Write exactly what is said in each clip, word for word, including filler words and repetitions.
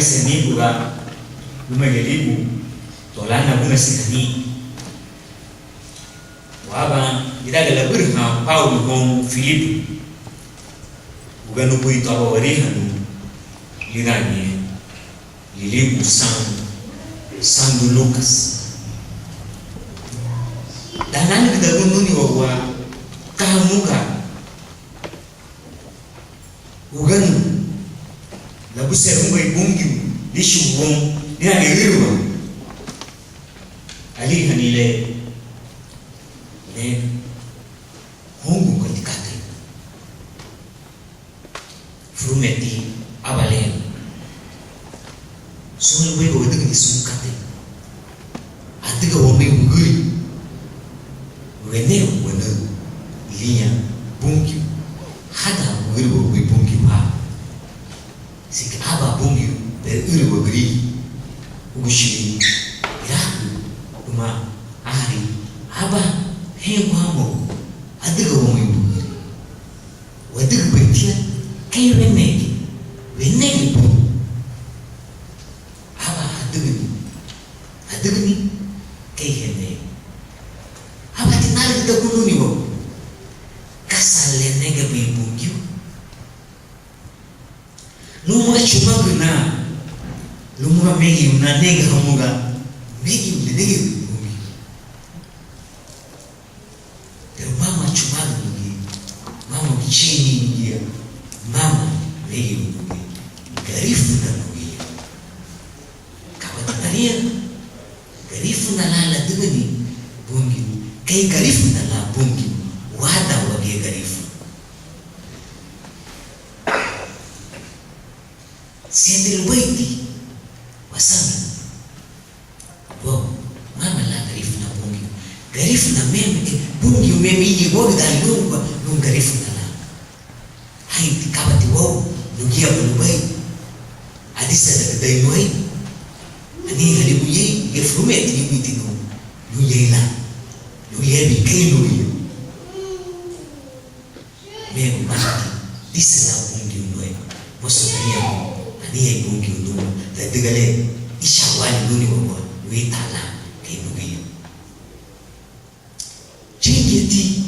Seni buga lúmagiñe líburu to lánina agunasirahani. Waba, lídangiñe labürühan Pábulu houn Filipu, uganu buiti aba warihanu lídangiñe líburu san, Sandu Lukasi. Dan lánina ugundani wagua ka hamuga uganu labuseerubei Bungiu líchugun woun lídangiñe ǘrüwa. Alihani le, le hóungua katei, furumiñeti aban le, sun lubéi wadügüni sun katei. Adüga waméi wügüri wenegu wanügü liña Bungiu, hadan wügüri wagüri Bungiu ha. Así que aban Bungiu, pero ǘrüwa gürigia. Úguchili irahü luma áhari aban, héngu hama, adüga waméi wügüri, wadügübei tia kei wenegi, wenegi bun. Aba adügüni, adügüni kei wenegi. Ábati nálügüdagun lúniwa, ka san le négebei Bungiu? Lun múa chumagü nan, lun múa mégeirun nan, nege hamuga mégeirun le négebei Bungiu. Pero mama chumagü nuguya, mama bichini nuguya, mama mégeirun nuguya, Garifuna nuguya. Kabati tariñagun? Garifuna lan ladügüni Bungiu, kei Garifuna lan Bungiu wadan wagía Garifuna. Siñati lubeiti wasaminarun. Wau, mama lan Garifuna Bungiu. Garifuna meme, eh, Bungiu meme, íñugidaali lungua lun Garifuna lan. Ánheinti kabati wau nuguya ba lubéi, adiseeragüdei nuéi, anihein halíbuñein, ligía furumiñeti ñǘbinti nun lunyei lan, lunyei kei nuguya. Meme mati, dise lan Bungiu nuéi, mosu nariñagun, anihein Bungiu numa, ladüga le, íchaaguaali lúniwa, wítaa lan kei nuguya. Ñéingiñeti,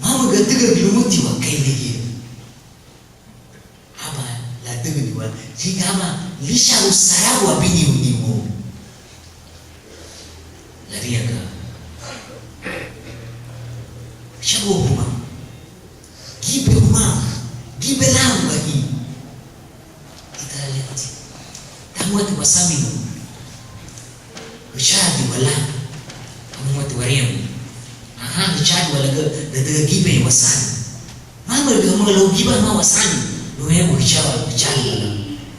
mama gadügagü lumutiwa kei ligía. Aba ladügüniwa, ligía aba líchaagun saragu abiniruni woun. Lariñaga: Chagu humá, gibe humá, gibe lan wagía. Ítara liña ti, dan muati wasaminarun, hüchadiwa lan, dan muati wariñagun, aha, hüchadiwa lan, ladüga gibe wasaminarun. Mama hamuga luagu gibe hamá wasaminarun, lun wewe hüchadiwa lan,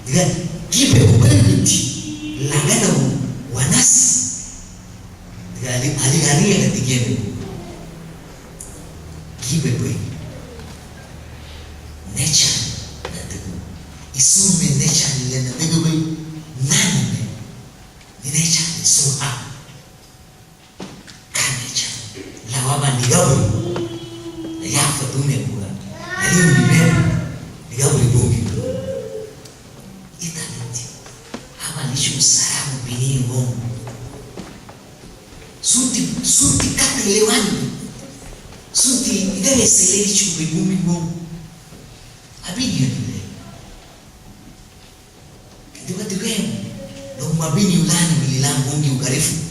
ladüga gibe hubéirügüti laganagun wanasi. Ladüga ali, ali, aliña ladügüña gibe bei néchani nadügün. Ísurime néchani le nadügübei, nánime, ni néchani sun ha. Ka néchani? Lau aban ligaburi, layafadune buga, layaburi meme, ligaburi Bungiu. Ítara liña ti, aba líchugun saragu binín woun. Sunti, sunti katei le wani, sunti idewesei le líchugubei Bungiu woun. Abiniruni le. Kei dibati weyu, luagu mabinirun lánibei lan Bungiu Garifuna,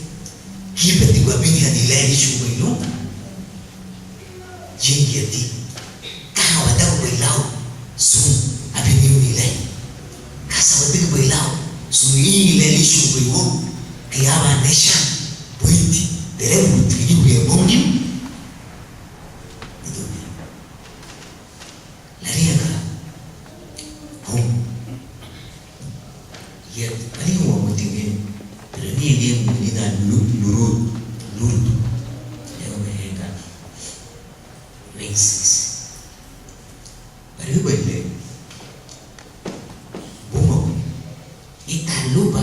gíbetigu abiniruni le líchugubei lun. Ñéingiñeti, ka wadagubei lau sun abiniruni le? Ka san wadügübei lau sun iñuni le líchugubei woun? Kei aban néchani, buiti, derebuguti ligibugiñe Bungiu? Lariñaga houn. Ye, ani wamutiña, pero ni, ni, ni na lu, luru, lurutu. Ego me hega. Wensis. Pero bele. Buma. Ita luba.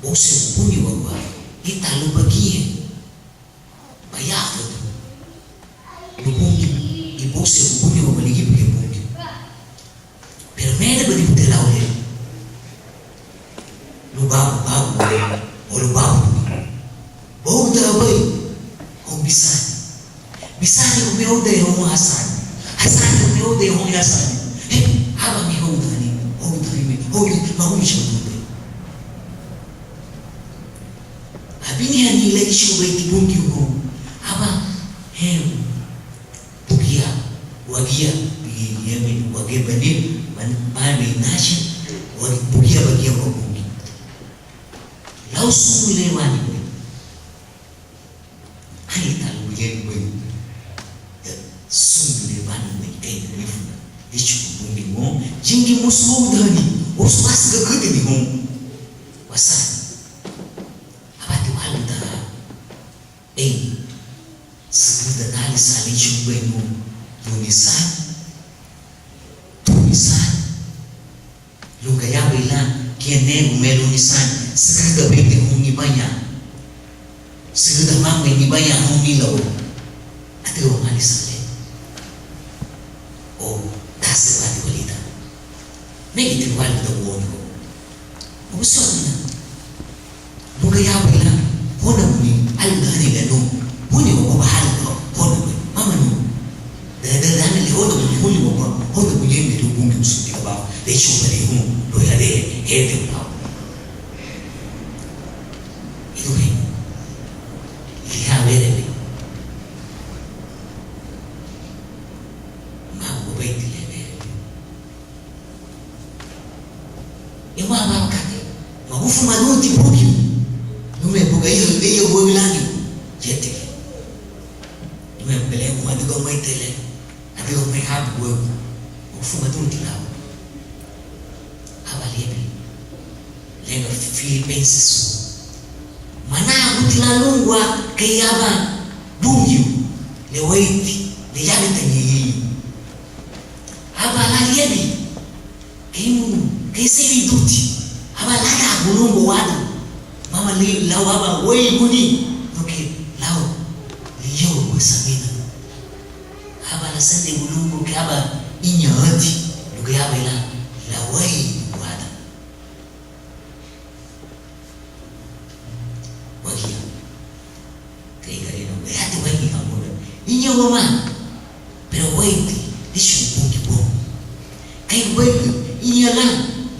Bose buni wagua. Ita luba gie. Óudaña houn hasaani, hasaani, óudaña houn hasaani. He, ábame óudahani, óudahani, óudahani, magumuchadunbei. Abinirani le líchugubeiti Bungiu houn, aba, he, buguya, wagía, bigía, wagía, bani, bani, bani, nacha, wagía, buguya, wagía, wa Bungiu. Lau sun le wánibei. Ani talu bugeni bani. Sun le wánibei kei Garifuna. Íchugu Bungiu woun, ñeingi mosu óudahani, mosu wásügürüni houn. Wasaani. Ábati wáluda. Ei, sügüdaali san le íchugubei nun, lun nisaani, tun nisaani, lun gayarabei lan giñe nege me lun nisaani, sügüdabeiti houn nibaña, sügüda hamá me nibaña houn nílawa, adüga wamá lisan le, o, tásügürüti walidan. Mégiti wáluda woun. Ubusu adüga. Lun gayarabei lan hóunabuni, álügüdahani le nun. Húniwa baba hálügüda hóunabuni. Mama nun. Dada, dada, le hóunabuni, húniwa baba hóunabuni, eme lun Bungiu sun tiga baba. Le chuba le hun, lo ya de, he de baba. Iduhe. Liha werebe. Magu beiti le werebe. Ema aban katei, mabufumadunti Bungiu, luma buga iya, iya wau lani, yeti. Luma buga le, adüga wamá ítara le, adüga wamá habu wau, mabufumadunti lau. Aba liabin, lega Filipenses, managuti lan lungua kei aban Bungiu, le weiti, le yabitaña ñein. Aba lan liabin, kei mu, kei sebiduti, aba ladagun lungua wadan, mama li, lau aba weiguni, no ke lau, liyawagu samina. Aba lasedegun lungua kei aban iñañati, lugayabei lan, laweigu wadan. Wagía. Kei Garinagu, gayarati wagía hamuga. Iña wamá. Pero weiti, lichu Bungiu woun. Kei wagía, iña lan,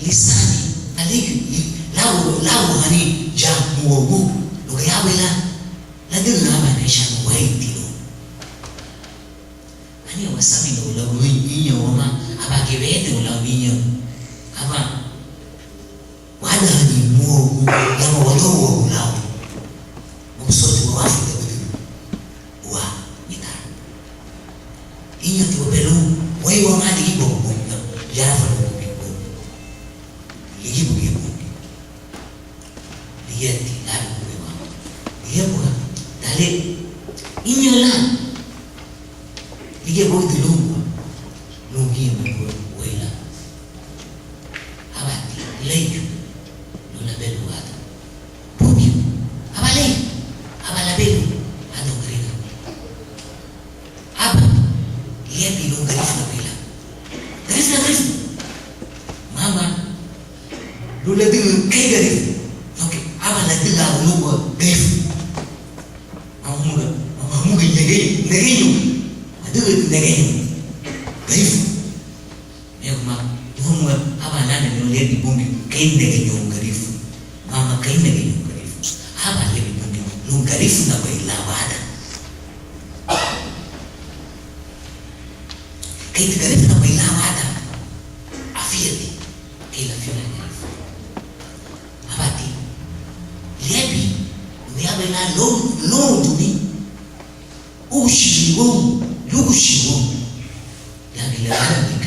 lisaani, aligi, li, lagu, laguhani, ya, muagu. Lugayabei lan, ladügün aban nechanu weiti lun. Ani wasaminarun luagu iña wamá, aba gebedun luagu iña. Aba wadahani muagu, lama wadouagu lau. Mugusotu wafidagüdün. Wa, nita. Iñati wabelun, wei wamá ligibuagu Bungiu, yarafa luagu Bungiu. Ligibugiñe Bungiu. Ligíati lálugubewa. Ligía buga, dan le, iña lan. Ligía buiti lungua. Lun giñe mebua, wei lan. Abati, leyu. Lun lebelun wadan. Bungiu. Aba leyu. Aba lebelun. Adan Garinagu. Aba, liabin lun Garifuna bela. Garifuna, Garifuna. Mama, lun ladügün kei Garifuna. Porque aba ladügagun lungua Garifuna. Mama hamuga, mama hamuga negeñu, negeñu. Adügüti negeñu. Garifuna. Mehuma, mehuma, aba lánina lun liabin Bungiu, kei negeñu Garifuna. Mama, kei negeñu Garifuna. Aba liabin Bungiu, lun Garifunabei lan wadan. Keiti Garifunabei lan wadan. Afiati, kei lafiñen Garifuna. Abati, liabin, lun yabei lan lou, louduni. Úguchili woun, lúguchi woun. Yágila, yágila,